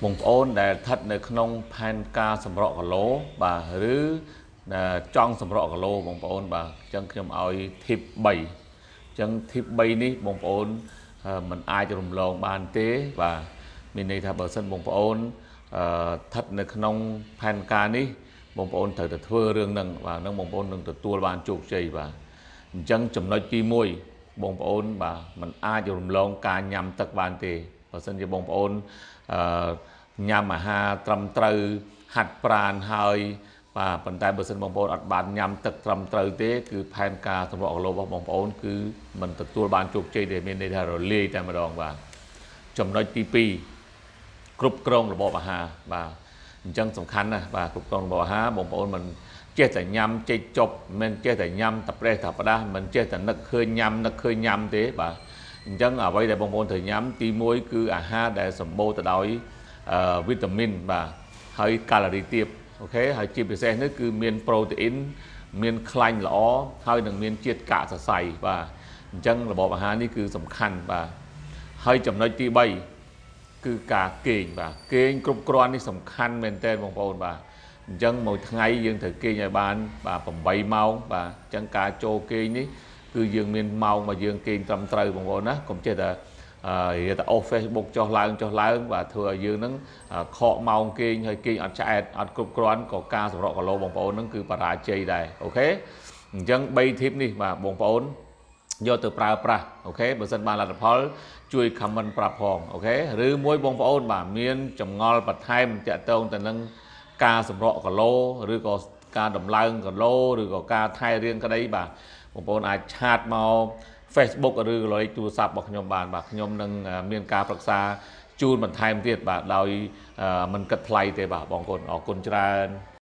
បងប្អូនដែលស្ថិតនៅក្នុងផែនការសម្រក់គីឡូបាទឬចង់សម្រក់គីឡូបងប្អូនបាទអញ្ចឹងខ្ញុំឲ្យ tip 3អញ្ចឹង tip 3នេះបងប្អូនមិនអាចរំលងបានទេបាទមានន័យថាបើសិនបងប្អូនស្ថិតនៅក្នុងផែនការនេះបងប្អូនត្រូវតែធ្វើរឿងហ្នឹងបាទនឹងបងប្អូននឹងទទួលបានជោគជ័យបាទអញ្ចឹងចំណុចទី1បងប្អូនបាទមិនអាចរំលងការញ៉ាំទឹកបានទេបើសិនជាបងប្អូនអឺញ៉ាំអាហារត្រឹមត្រូវហាត់ប្រាណហើយបាទប៉ុន្តែបើសិនបងប្អូនអត់បានញ៉ាំទឹកត្រឹមត្រូវទេគឺផែនការសម្រក់គីឡូរបស់បងប្អូនគឺមិនទទួលបានជោគជ័យទេមានន័យថារលាយតែម្ដងបាទចំណុចទី2គ្រប់គ្រងរបបអាហារបាទអញ្ចឹងសំខាន់ណាស់បាទគ្រប់គ្រងរបបអាហារបងប្អូនមិនចេះតែញ៉ាំចេកចប់មិនចេះតែញ៉ាំតែប្រេះតែផ្ដាស់មិនចេះតែនឹកឃើញញ៉ាំនឹកឃើញញ៉ាំទេបាទអញ្ចឹងអ្វីដែលបងប្អូនត្រូវញ៉ាំទី1គឺអាហារដែលសម្បូរទៅដោយវីតាមីនបាទហើយកាឡូរីទាប OK ហើយជាពិសេសនេះគឺមានប្រូតេអ៊ីនមានខ្លាញ់ល្អហើយនឹងមានជាតិកាកសរសៃបាទអញ្ចឹងរបបអាហារនេះគឺសំខាន់បាទហើយចំណុចទី3គឺការគេងបាទគេងគ្រប់គ្រាន់នេះសំខាន់មែនទែនបងប្អូនបាទអញ្ចឹងមួយថ្ងៃយើងត្រូវគេងឲ្យបានបាទ8ម៉ោងបាទអញ្ចឹងការចូលគេងនេះគឺយើងមានម៉ោងមកយើងគេងត្រឹមត្រូវបងប្អូនណាកុំចេះតែអឺនិយាយតែអូស Facebook ចុះឡើងចុះឡើងបាទធ្វើឲ្យយើងនឹងខកម៉ោងគេងហើយគេងអត់ឆ្អែតអត់គ្រប់គ្រាន់ក៏ការសម្រក់គីឡូបងប្អូននឹងគឺបរាជ័យដែរ OK អញ្ចឹង3 tip នេះបាទបងប្អូនយកទៅប្រើប្រាស់ OK បើសិនបានលទ្ធផលជួយ comment ប្រាប់ផង OK ឬមួយបងប្អូនបាទមានចម្ងល់បន្ថែមតាក់ទងទៅនឹងការសម្រក់គីឡូឬក៏ការដំឡើងគីឡូឬក៏ការថែរាងក្តីបាទបងប្អូនអាច chat មក Facebook ឬលេខទូរស័ព្ទរបស់ខ្ញុំបានបាទខ្ញុំនឹងមានការប្រឹក្សាជូនបន្ថែមទៀតបាទដោយមិនគិតថ្លៃទេបាទបងប្អូនអរគុណច្រើន។